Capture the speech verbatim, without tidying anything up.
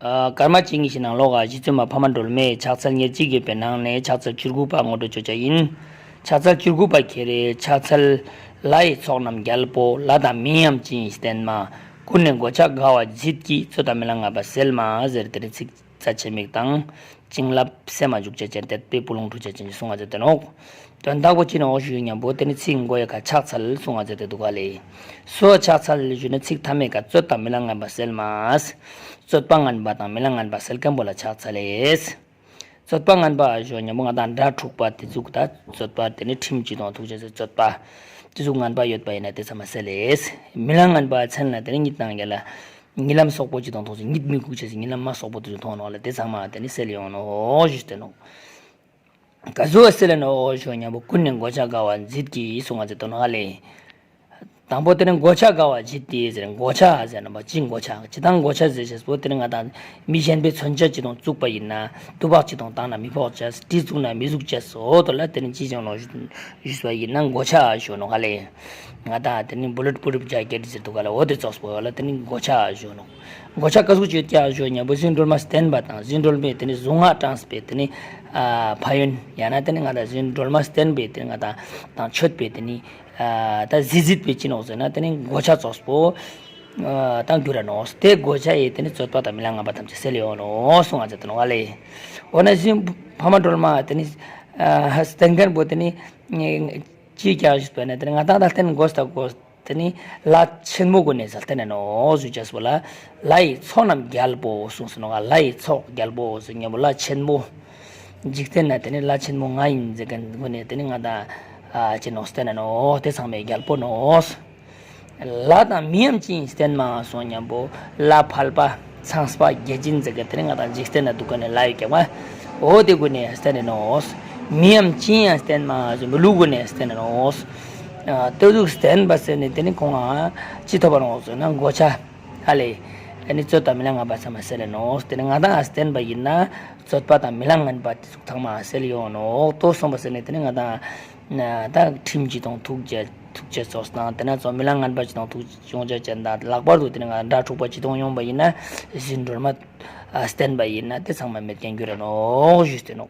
ཨ། སྐར་མ་གཅིག་གཉིས་ཤིག་ནང་ལོགས་ཀ་གཞི་བཙུན་མ་ཕ་མ་སྒྲོལ་མས་ཕྱག་འཚལ་ཉེར་གཅིག་ཡོད་པའི་ནང་ནས་ཕྱག་འཚལ་བཅུ་དགུ་པ་ངོ་སྤྲོད་བྱེད་བྱ་ཡིན། ཕྱག་འཚལ་བཅུ་དགུ་པ་ཁྱེད་རེ་ཕྱག་འཚལ། ལྷ་ཡི་ཚོགས་རྣམས་རྒྱལ་པོ། ལྷ་དང་མིའམ་ཅི་ཡིས་བསྟེན་མ། ཀུན་ནས་མགོ་ཕྱག་དགའ་བ་བགྱིད་ཀྱིས། རྩོད་དང་རྨི་ལམ་ངན་པ་སེལ་མ་ཟེར། དེ་ནི་ཚིག་རྩ་ཆེ་མིག་དང་། བྱིན་རླབས་སེམས་མ་འཇུག་བྱེད་ཅན་དད་པའི་སྤུ་ལོང་འཁྲུག་བྱེད་ཅན་གྱི་གསུང་ང་མཛད་དེ་ནོག་དོན་དག་པོ་ཅི་ནོག་ཞུ་ཡོད་སྙམ་པོ་དེ་ནི་ཚིག་མགོ་ཡ་ཁ་ཕྱག་འཚལ་གསུང་ང་མཛད་དེ་འདུག་ག་ལེ། སོ་ཕྱག་འཚལ་ཞུ་ནི་ཚིག་མཐའ་མའི་ཁ་རྩོད་དང་རྨི་ལམ་ངན་པ་སེལ་མ། རྩོད་པ་ངན་པ་དང་རྨི་ལམ་ངན་པ་སེལ་མཁན་པོ་ལ་ཕྱག་འཚལ་ལེ། རྩོད་པ་ངན་པ་ཞུ་སྙམ་པོ་ང་དང་དགྲ་འཁྲུག་པ་དེ་ཚུགས་ད་རྩོད་པ་དེ་ནི་ཁྲིམས་ཀྱི་དང་ཐུག་ཅེས་སུ་རྩོད་པ་དེ་ཚུགས་ངན་པ་ཡོད་པ་ཡིན་ན་དེ་ཚང་མ་སེལ་ལེ། རྨི་ལམ་ངན་པ་མཚན་ལ་དེ་ནི་གཉིད་དང་རྒྱལ་ལ། རྨི་ལམ་སོག་པོ་ཅིག་དང་མཐོང་ཚེ་གཉིད་མི་ཁུག་ཅེས་སུ་རྨི་ལམ་མ་སོག་པོ་དེ་ཚོ་མཐོང་ནོག་ལ་དེ་ཚང་མ་དེ་ནི་སེལ་ཡོང་ནོག་ཞུས་ཏེ་ནོག་ག་ཟུག་སེལ་ནོག་ཞུ་སྙམ་པོ་ཀུན་ནས་མགོ་ཕྱག་དགའ་བ་བགྱིད་ཀྱིས་གསུང་ང་མཛད་དེ་ནོག་ལེ། དང་པོ་དེ་ནི་མགོ་ཕྱག་དགའ་བ་བགྱིད་དེ་ཟེར། མགོ་ཕྱག་ཟེར་ན་མ་ཅི་མགོ་ཕྱག་ཅི་དང་མགོ་ཕྱག་ཟེར་ཅེས་པོ་དེ་ནི་ང་དང་མི་གཞན་པའི་མཚོན་ཆ་ཅིག་དང་བཙུགས་པ་ཡིན་ན་ཏུ་པག་ཅིག་དང་བཏང་ན་མི་ཕོག་ཅེས་གྲི་བཙུགས་ན་མི་ཟུག་ཅེས་སོ་དོ་ལ་དེ་ནི་ཅི་ཅང་ནོག་ཞུས་པ་ཡིན་ན་མགོ་ཕྱག་ཞུ་ནོག་ལེ། ང་དང་དེ་ནི་བུ་ལེཊ་པུ་རུབ་རྒྱ་སྐད་ཟེར་འདུག་ག་ལ་འོ་དེ་ཙོགས་པོ་ལ་དེ་ནི་མགོ་ཕྱག་ཞུ་ནོག་མགོ་ཕྱག་ག་ཟུག་ཅིག་ཡོད་ཀྱག་ཞུ་སྙམ་པོ་རྗེ་བཙུན་སྒྲོལ་མ་བསྟེན་པ་དང་རྗེ་བཙུན་སྒྲོལ་མས་དེ་ནི་གཟུངས་སྔགས་བགྲངས་པའི་དེ་ནི་ཨ་ཕན་ཡོན་ཡང་ན་དེ་ནི་ང་དང་རྗེ་བཙུན་སྒྲོལ་མ་བསྟེན་པའི་དེ་ནི་ང་དང་དང་མཆོད་པའི་དེ་ནི་ཨ་ད་གཟི་བརྗིད་པའི་ཅི་ནོག་ཟེར་ན་དེ་ནི་མགོ་ཕྱག་ཙོགས་པོ་ཨ་དང་འགྱུར་ར་ནོག་དེ་མགོ་ཕྱག་ཡིས་དེ་ནི་རྩོད་པ་དང་རྨི་ལམ་ངན་པ་ཐམས་ཅད་སེལ་ཡོང་ནོག་གསུང་ང་མཛད་དེ་ནོག་ལེ། འོ་ན་རྗེ་བཙུན་ཕ་མ་སྒྲོལ་མ་དེ་ནི་ཨ་བསྟེན་མཁན་པོ་དེ་ནི་ཅི་ཀྱང་ཞུས་པ་ན་དེ་ནི་ང་དང་ད་བསྟེན་དགོས་ད་དགོས། དེ་ནི་ལྷ་ཆེན་མོ་སྒོ་ནས་ཟ་བསྟེན་ནས་ནོག་ཞུ་ཅེས་པོ་ལ། ལྷ་ཡི་ཚོགས་རྣམས་རྒྱལ་པོ་གསུངས་སོ་ནོག་ལྷ་ཡི་ཚོགས་རྒྱལ་པོ་ཟེར་ཉམ་པོ་ལྷ་ཆེན་མོ། འཇིག་རྟེན་ན་དེ་ནི་ལྷ་ཆེན་མོ་ང་ཡིན་ཟེར་མཁན་སྒོ་ནས་དེ་ནི་ང་དང་ཨ་ཅི་ནོག་བསྟེན་ནས་ནོག་དེ་ཚང་མའི་རྒྱལ་པོ་ནོག་ལྷ་དང་མིའམ་ཅི་ཡིས་བསྟེན་མ་གསུངས་ཉམ་པོ་ལྷ་ཕལ་པ། ཚངས་པ་བརྒྱ་བྱིན་ཟེར་གི་དེ་ནི་ང་དང་འཇིག་རྟེན་ན་འདུག་ག་ནས་ལྷ་ཡི་རྒྱལ་བ། འོ་དེ་སྒོ་ནས་བསྟེན་ནས་ནོག་མིའམ་ཅི་ཡང་བསྟེན་མ་ཟེར་མི་ལུས་སྒོ་ནས་བསྟེན་ནས་ནོག་ལྟོས་ཟུག་བསྟེན་པ་ཟེར་ནས་དེ་ནི་ཁོང་ང་ཅི་ཐོབ་པ་ནོག་ཟེར་ན་མགོ་ཆ་ཧ་ལས། ཨ་ནི་རྩོད་དང་རྨི་ལམ་ངན་པ་ཚང་མ་སེལ་ལེ་ནོག་དེ་ནི་ང་དང་ཨ་བསྟེན་པ་ཡིན་ན་རྩོད་པ་དང་རྨི་ལམ་ངན་པ་དེ་ཚོ་ཚང་མ་སེལ་ཡོང་ནོག་ཏོ་གསུངས་པ་ཟེར་ནས་དེ་ནི་ང་དང་ད་ཁྲིམས་ཀྱི་དང་ཐུག་ཅེས་ཐུག་ཅེས་ཚོགས་དང་དེ་ན་ཚོགས་རྨི་ལམ་ངན་པ་ཅི་དང་ཐུག་ཡོང་ཅེས་ཅན་དང་ལྷག་པར་དུ་དེ་ནི་ང་དགྲ་འཁྲུག་པ་ཅི་དང་ཡོང་པ་ཡིན་ན་རྗེ་བཙུན་སྒྲོལ་མ་བསྟེན་པ་ཡིན་ན་དེ་ཚང་མ་མེད་མཁན་འགྱུར་ར་ནོག་ཞུས་ཏེ་ནོག